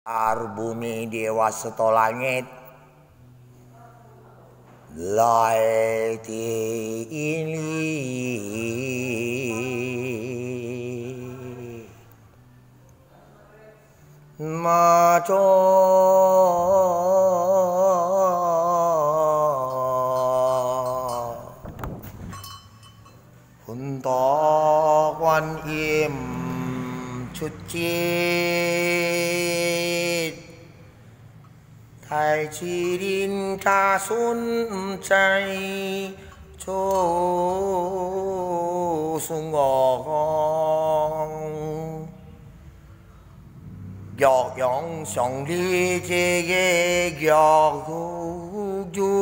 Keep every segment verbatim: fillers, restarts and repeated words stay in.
Ar bumi dewa seto langit, lai ti ili. Maco Untok Kuan Im cucit, tai cidin kasun cai cu sunggokong. Giok yong siong li jege giok tuju.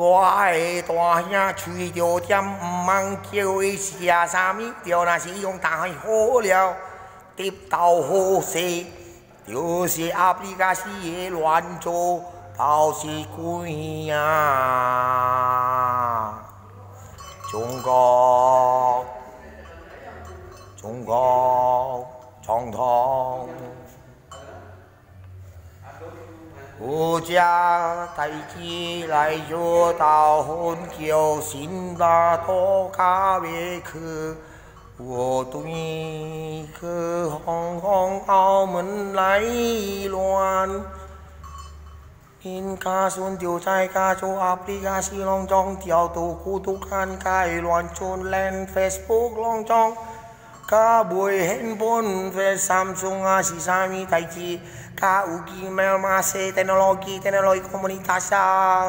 Wai tuahnya cui tio tiam mang kio isia sami tio nasi yong tahi ho liau. Tip tau ho se. Tio si aplikasi ye luanco tau si kuia. Cungkok. Cungkok. Congtong. Ujar taiki lai jo tahun kio sinta to kawe ke. Wo tui ke Hong Kong au men lai luan. In kasun tio cai kaco aplikasi longcong tiau tu kutukan kai luan cun len Facebook longcong. Ka bue handphone face Samsung asi sami taiki. Ka uki mel mase teknologi teknologi komunitas ya.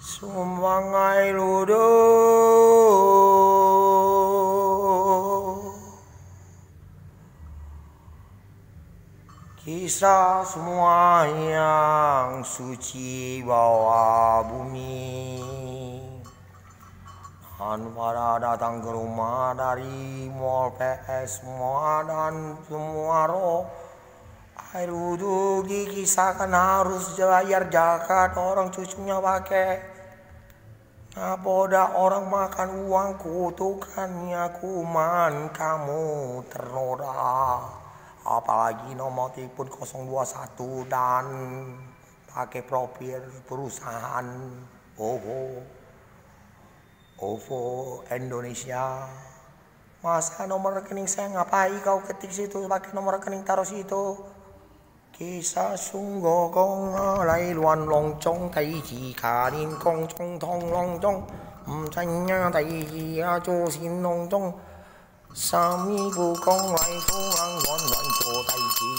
Sumbangai ludo. Kisah semua yang suci bawah bumi. An pada datang ke rumah dari mall P S semua dan semua roh. Air wudhu dikisahkan harus bayar zakat orang cucunya pakai. Ngapo dak orang makan uang kutukannya kuman kamu ternoda. Apalagi nomor telepon kosong dua satu dan pakai profil perusahaan OVO, OVO Indonesia. Masa nomor rekening saya ngapai kau ketik situ pakai nomor rekening taruh situ. Kisah sunggokong alai luan longcong taiji karin kong cong tong longcong. Mcanya taiji aco sin longcong. Sami bukong lai tuang luan luan co taiji.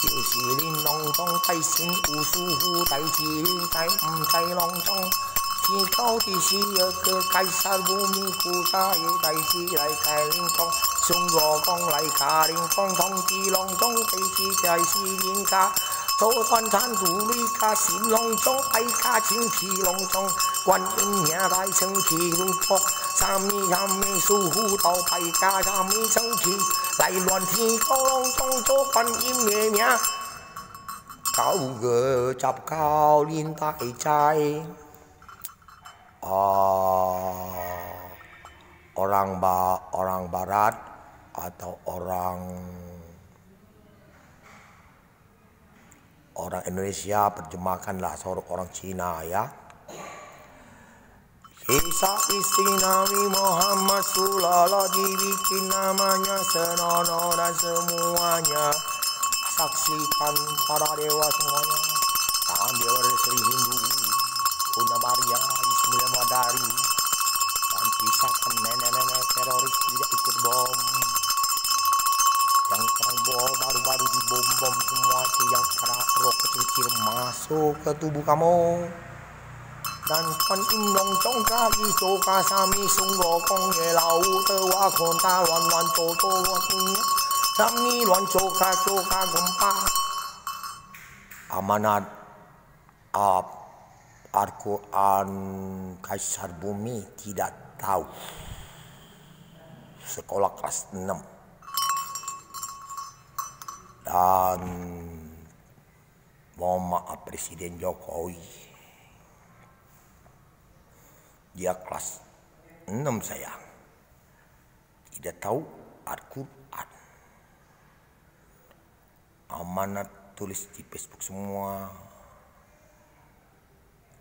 Tiu silin longcong tai sin usuhu taiji lin tai mcai longcong. Cikau tisi ke kaisar bumi kutai taiji lai kai lingkong. Sunggokong lai karing kong tong ti longcong taiji tai si lingka. Toan tan tuli kasin longcong ai kacing ti longcong. Kuan im nya tai sengki rupo. Sami sami suhu tau pai ka sami sengki. Lai luan ti kau longcong co kuan im ye nya. Kau gecap kau lintah icai. Ah, orang ba orang barat atau orang orang Indonesia terjemahkanlah sorok orang Cina ya. Kisah istri Nabi Muhammad Sulala dibikin namanya senono dan semuanya saksikan para dewa semuanya. Tangan dewa dari Sri Hindu, Bunda Maria di sembilan Madari, dan pisahkan nenek-nenek teroris tidak ikut bom. Yang orang bom baru-baru dibom-bom semua tu yang para roh kecil-kecil masuk ke tubuh kamu. Dan pan indong congkak itu kasami sunggokong ye lau tewa konta wan wan toto wan inya. Sami luan coka coka gempa. Amanat Al-Quran Kaisar Bumi tidak tahu. Sekolah kelas enam. Dan mohon maaf Presiden Jokowi. Dia kelas enam saya. Tidak tahu Al-Qur-, Mana tulis di Facebook semua,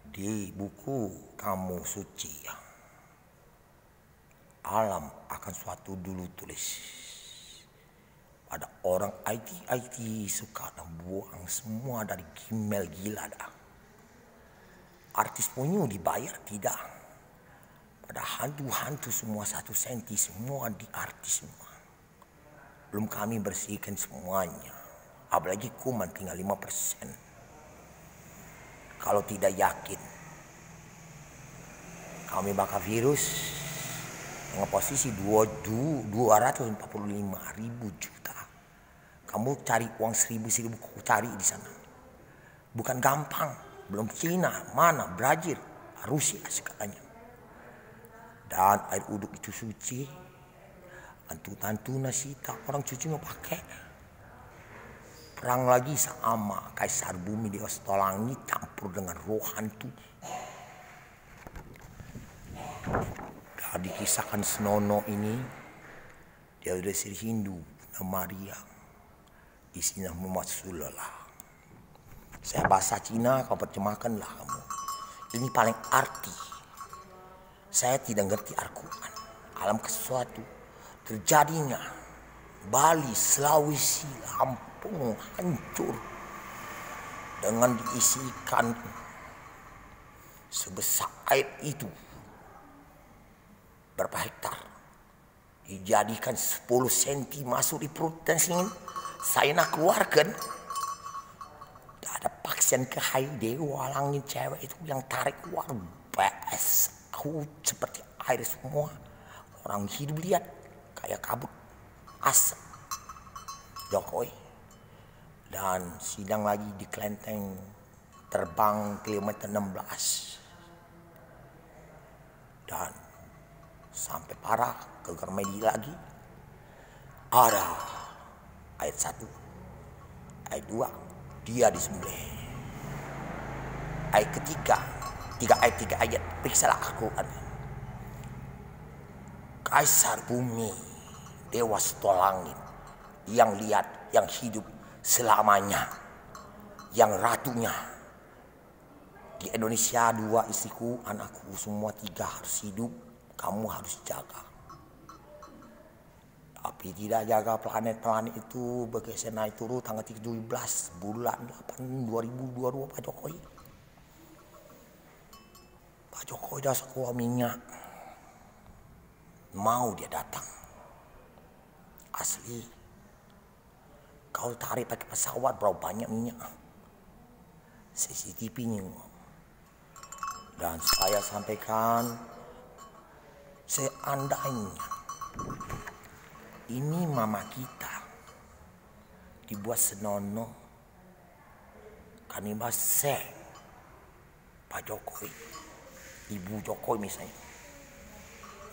di buku Kamus Suci, alam akan suatu dulu tulis. Pada orang I T, I T suka nak buang semua dari Gmail, gila dah. Artis punyo dibayar tidak. Pada hantu-hantu semua satu senti, semua di artis semua. Belum kami bersihkan semuanya. Apalagi kuman tinggal lima persen. Kalau tidak yakin, kami bakar virus dengan posisi dua, du-, dua ratus empat puluh lima ribu juta. Kamu cari uang seribu-seribu, ku cari di sana. Bukan gampang. Belum Cina, mana, Brazil, Rusia segalanya. Dan air uduk itu suci. Tantu-tantu nasi tak orang cuci mau pakai. Perang lagi sama Kaisar Bumi Dewa Sitolangi campur dengan roh hantu. Dah dikisahkan Senono ini, dia udah Sri Hindu, Bunda Maria, istrinya Muhammad Rasulullah. Saya bahasa Cina, kau terjemahkanlah kamu. Ini paling arti. Saya tidak ngerti Al-Quran. Alam ke sesuatu. Terjadinya Bali, Sulawesi, Lampung hancur dengan diisikan sebesar air itu. Berapa hektar? Dijadikan sepuluh senti masuk di perut dan sini. Saya nak keluarkan. Tak ada paksa ke hai dewa langit cewek itu yang tarik keluar. Bes. Aku seperti air semua. Orang hidup lihat. Kayak kabut. Asap. Jokowi. Dan sidang lagi di kelenteng terbang kilometer enam belas. Dan sampai parah ke Germedi lagi. Ada ayat satu, ayat dua, dia disembelih. Ayat ketiga, tiga ayat, tiga ayat, periksalah Al-Quran. Kaisar bumi, dewa setua langit, yang lihat, yang hidup selamanya, yang ratunya. Di Indonesia dua istriku, anakku semua tiga harus hidup, kamu harus jaga. Tapi tidak jaga planet-planet itu, bergeser naik turun tanggal tujuh belas bulan delapan dua ribu dua puluh dua, Pak Jokowi. Pak Jokowi dah sekolah minyak. Mau dia datang. Asli. Kau tarik pakai pesawat, berapa banyak minyak? C C T V-nya. Dan saya sampaikan, seandainya ini mama kita dibuat senono, kami bahas se. Pak Jokowi, Ibu Jokowi misalnya,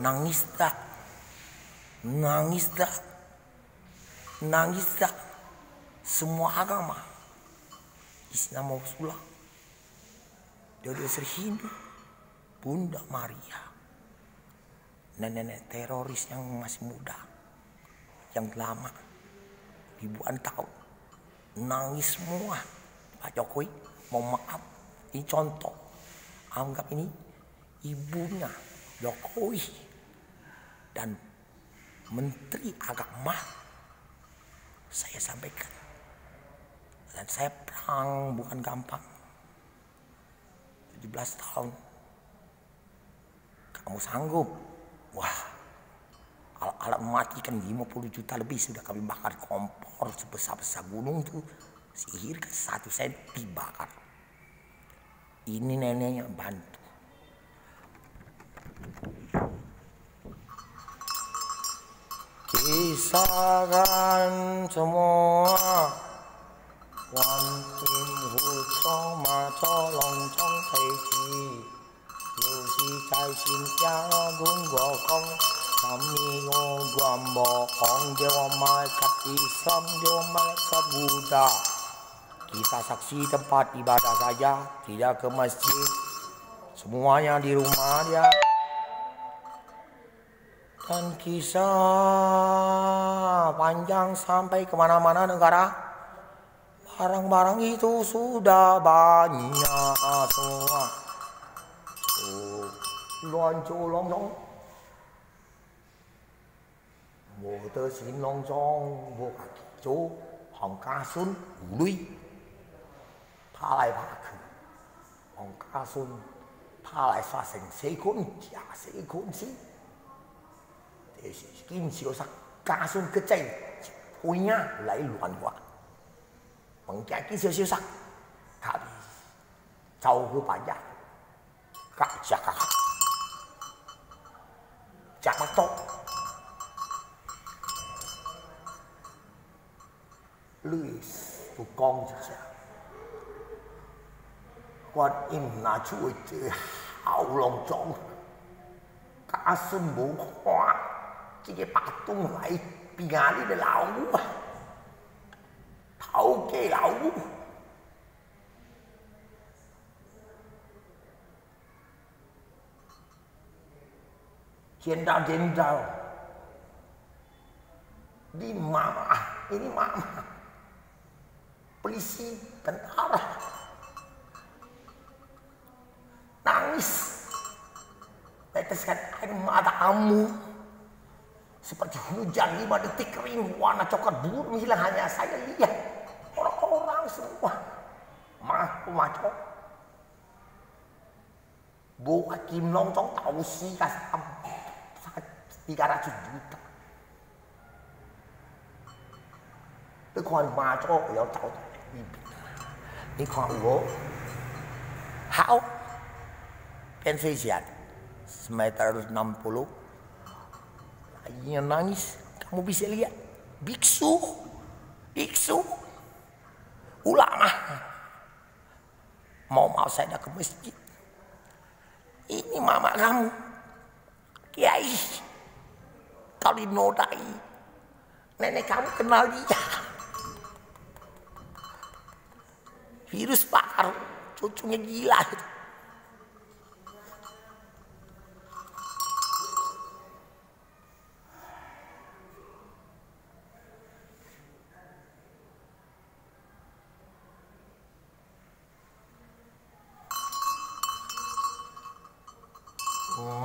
nangis tak? Nangis tak? Nangis tak? Semua agama, Islam maupun Islam, dia, dia Sri Hindu, Bunda Maria. Nenek-nenek teroris yang masih muda, yang lama, ribuan tahun, nangis semua. Pak Jokowi mau maaf. Ini contoh. Anggap ini ibunya Jokowi dan Menteri Agama. Saya sampaikan. Dan saya perang bukan gampang. Tujuh belas tahun. Kamu sanggup? Wah, alat-alat mematikan lima puluh juta lebih sudah kami bakar, kompor sebesar-besar gunung tu, sihir kan satu senti bakar. Ini neneknya bantu. Kisahkan semua. Wan tim hutong maco loncong teci. Lu si cai sin tiang gung gokong. Kami ngoguam bohong. Dewa malaikat Islam, dewa malaikat Buddha. Kita saksi tempat ibadah saja, tidak ke masjid. Semuanya di rumah dia. Dan kisah panjang sampai ke mana-mana negara. Barang-barang itu sudah banyak semua. Oh, lonco longsong. Motor sin longsong, bo kaki co, hong kasun, ului. Palai paku. Hong kasun, palai saseng, sekon, ja sekon si. Tesi skin, siosak, kasun kecai. Punya, lai luan gua. Mengkiaki sio-siosak. Habis. Cau ke pajak. Kak cakak. Cak matok. Luis tukang cicak. Kuat im na cuy cih. Hau long cong. Kasun bukwa. Cike patung lai. Pingali de lau. Tau ke lau. Jenderal-jenderal. Di mama, ini mama. Polisi, tentara. Nangis. Teteskan air mata kamu. Seperti hujan lima detik kering, warna coklat bulu menghilang, hanya saya lihat. Orang-orang semua. Mah, aku macam. Bu Hakim Nongtong tau si kasam tiga ratus juta. Te kuan maco yo tau. Ni kuan uwo. Hao. Pensiun. Semeter enam puluh. Lainnya nangis. Kamu bisa lihat. Biksu. Biksu. Ulama. Mau-mau saya dah ke masjid. Ini mama kamu. Kiai. Kalau dinodai. Nenek kamu kenal dia. Virus pakar. Cucunya gila itu.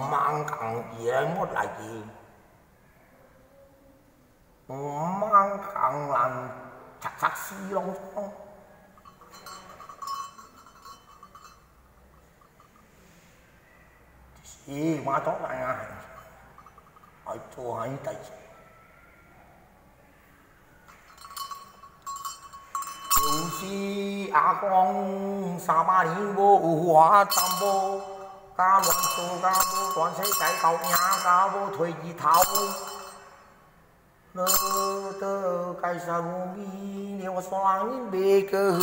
Mangkang ie mot lagi. Mangkang lan cak saksi long. Si matok tanya. Aco hai tai. Yusi akong sama rimbo uwa tambo. Kalong tu kabo tuan sekai kau nya kabo tui ji tau. Nete kaisa bumi dewa selangit beke.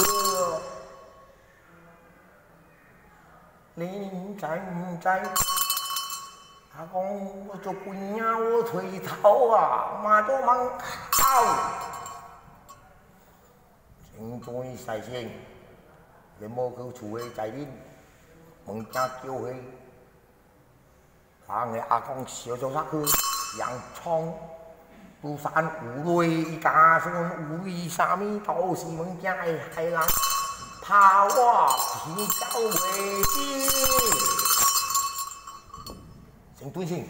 Ning cai cai. Aku cukup nyawa tui tau ah, maco mang tau. Sing tui sai sing. Lemo ke cuwe cai din. Mengcakio he. Pange akong sio sio sake yang cong. Tusan urui ika sungun uri sami tau si mengkiai hai lang. Pawa bini kau wesi. Sing tui sing.